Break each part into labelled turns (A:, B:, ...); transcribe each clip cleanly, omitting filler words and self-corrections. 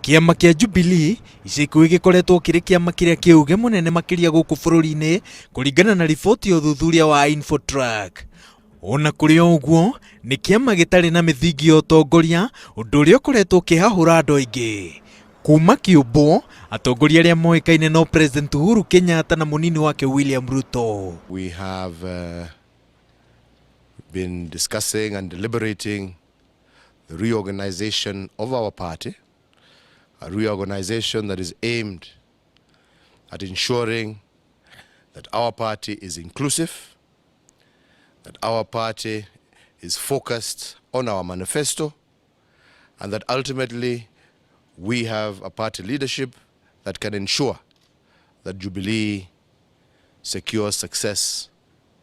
A: Kĩama kĩa Jubilee ica ikuhĩ gĩkoretwo kĩrĩ kĩama kĩrĩa kĩ uge mũnene makĩria gũkũ bũrũri-inĩ kũringana na riboti ya ũthuthuria wa Infotrack. Ona kũrĩ o ũguo, nĩ kĩama gĩtarĩ na mĩthingi ya ũtongoria, ũndũ ũrĩa ũkoretwo ũkĩhahũra andũ aingĩ. Kuma kĩũmbwo, atongoria arĩa moĩkaine no President Uhuru Kenyatta na mũnini wake William Ruto.
B: We have been discussing and deliberating the reorganization of our party, a reorganization that is aimed at ensuring that our party is inclusive, that our party is focused on our manifesto, and that ultimately we have a party leadership that can ensure that Jubilee secures success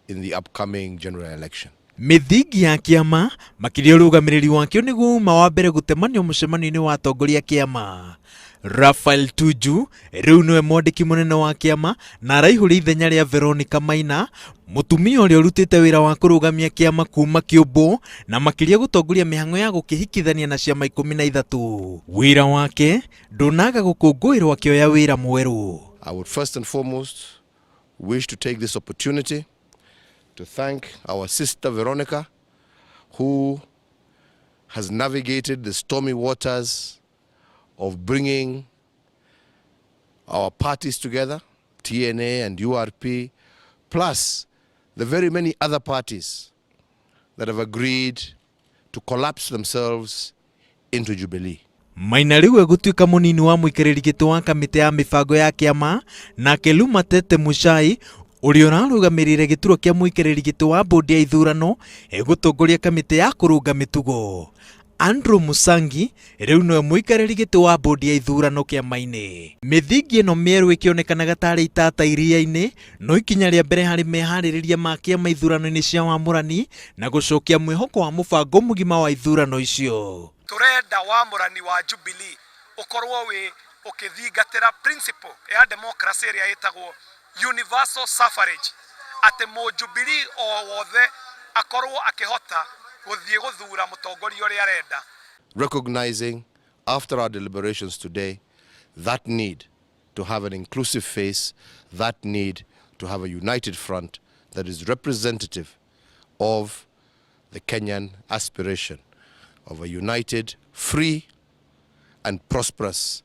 B: in the upcoming general election.
A: Mĩthingi ya kĩama makĩria ũrũgamĩrĩri wakĩo nĩguo uma wa mbere gũtemanio mũcemanio-inĩ wa atongoria kĩama. Raphael Tuju rĩu nĩwe mwandĩki mũnene wa kĩama na araihũria ithenya rĩa Veronica Maina, mũtumia ũrĩa ũrutĩte wĩra wa kũrũgamia kĩama kuma kĩũmbũ na makĩria gũtongoria mĩhang'o ya gũkĩhikithania na ciama 13. Wĩra wake ndũnaga gũkũngũĩrwo akĩoya wĩra mwerũ.
B: I would first and foremost wish to take this opportunity to thank our sister Veronica, who has navigated the stormy waters of bringing our parties together, TNA and URP, plus the very many other parties that have agreed to collapse themselves into Jubilee.
A: Maina rĩu egũtuĩka mũnini wa mũikarĩri gĩtĩ wa kamĩtĩ ya mĩbango ya kĩama, nake Lumatete Muchai ũrĩa ũrarũgamĩrĩire gĩturwa kĩa mũikarĩri gĩtĩ wa bodi ya ithurano egũtongoria kamĩtĩ ya kũrũnga mĩtugo. Andrew Musangi rĩu nĩwe mũikarĩri gĩtĩ wa bodi ya ithurano kĩama-inĩ. Mĩthingi ĩno mĩerũ ĩkĩonekanaga tarĩ itata iria-inĩ, no ikinya rĩa mbere harĩ meharĩrĩria ma kĩama ithurano-inĩ cia wamũrani na gũcokia mwĩhoko wa mũbango mũgima wa ithurano icio.
C: Turenda wamũrani wa Jubilee ũkorwo wĩ ũkĩthingatĩra principle ya democracy ĩrĩa ĩtagwo universal suffrage, atĩ mũjubilee o wothe akorwo akĩhota gũthiĩ gũthura mũtongoria ũrĩa arenda.
B: Recognizing after our deliberations today that need to have an inclusive face, that need to have a united front that is representative of the Kenyan aspiration of a united, free and prosperous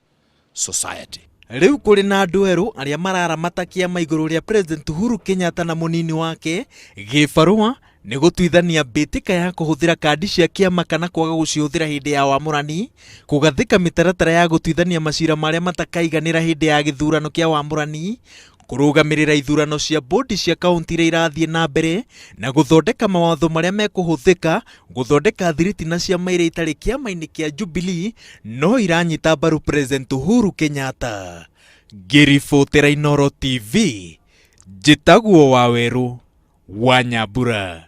B: society.
A: Rĩu kũrĩ na andũ erũ arĩa mararamata kĩama igũrũ rĩa President Uhuru Kenyatta na mũnini wake gĩbarũa nĩ gũtuithania mbĩtĩka ya kũhũthĩra kandi cia kĩama kana kwaga gũcihũthĩra hĩndĩ ya wamũrani, kũgathĩka mĩtaratara ya gũtuithania macira marĩa matakaiganĩra hĩndĩ ya gĩthurano kĩa wamũrani, kũrũgamĩrĩra ithurano cia bodi cia kaunti iria irathiĩ na mbere na gũthondeka mawatho marĩa mekũhũthĩka gũthondeka thiriti na ciama iria itarĩ kĩama-inĩ kĩa Jubilee no iranyita mbaru President Uhuru Kenyatta. Ngĩribotera Inooro TV, njĩtagwo Wawerũ wa Nyambura.